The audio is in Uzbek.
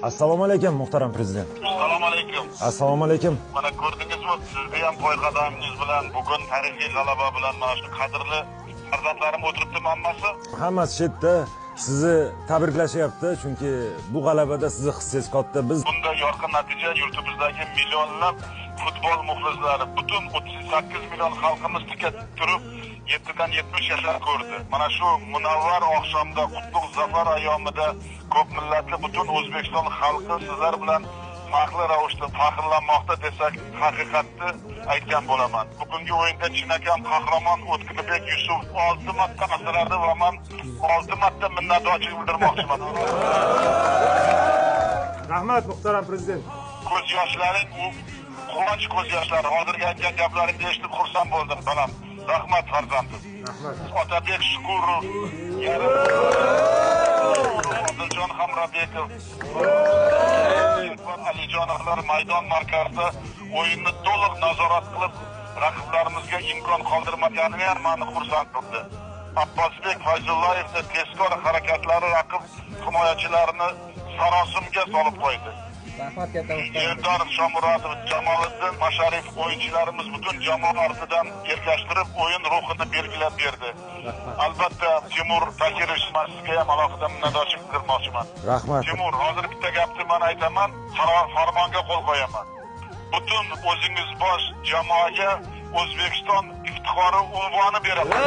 Assalomu alaykum, muhtaram prezident. Assalomu alaykum. Assalomu alaykum. Mana ko'rdingizmi, sizni ham poyqadamingiz bilan bugun tarixiy g'alaba bilan mana shu qadrli farzandlarim o'tiribdi hammasi. Hammasi shu yerda sizni tabriklashyapti, chunki bu g'alabada sizni hissangiz katta. Biz bunday yorqin natija yurtimizdagi millionlab futbol muxlislari, butun 38 million xalqimiz tika turib 7dan 70 yashar ko'rdi. Mana shu munavvar oqshomda, qutlug' zafar ayyomida ko'p millatli butun O'zbekiston xalqi sizlar bilan farqli ravishda faxrlanmoqda desak, haqiqatni aytgan bo'laman. Bugungi o'yinda chinakam qahramon O'tkirbek Yusuf 6 marta asradi va men 6 marta minnatdorchilik bildirmoqchiman. Rahmat, muhtaram prezident. Ko'z yoshlaring, u quvonch ko'z yoshlari. Hozirgi aytgan gaplaringni eshitib xursand bo'ldim, balam. Rahmat farzandim. Rahmat. Otabek Shukurov, yarim Odiljon Hamrabekov, Alijonovlar maydon markazida o'yinni to'liq nazorat qilib, raqiblarimizga imkon qoldirmagani ham meni xursand qildi. Abbosbek Fayzullayevning tezkor harakatlari raqib himoyachilarini sarosimga solib qo'ydi. Rahmat katta muhtaram. Eldor Shomurodov, Jamoliddin Masharif o'yinchilarimiz butun jamoa ortidan ergashtirib, o'yin ruhini belgilab berdi. Albatta, Timur Takirovich, men sizga ham alohida minnatdorchilik bildirmoqchiman. Rahmat. Timur, hozir bitta gapni men aytaman, farmonga qo'l qo'yaman. Butun o'zingiz bosh jamoaga O'zbekiston iftixori unvoni beraman.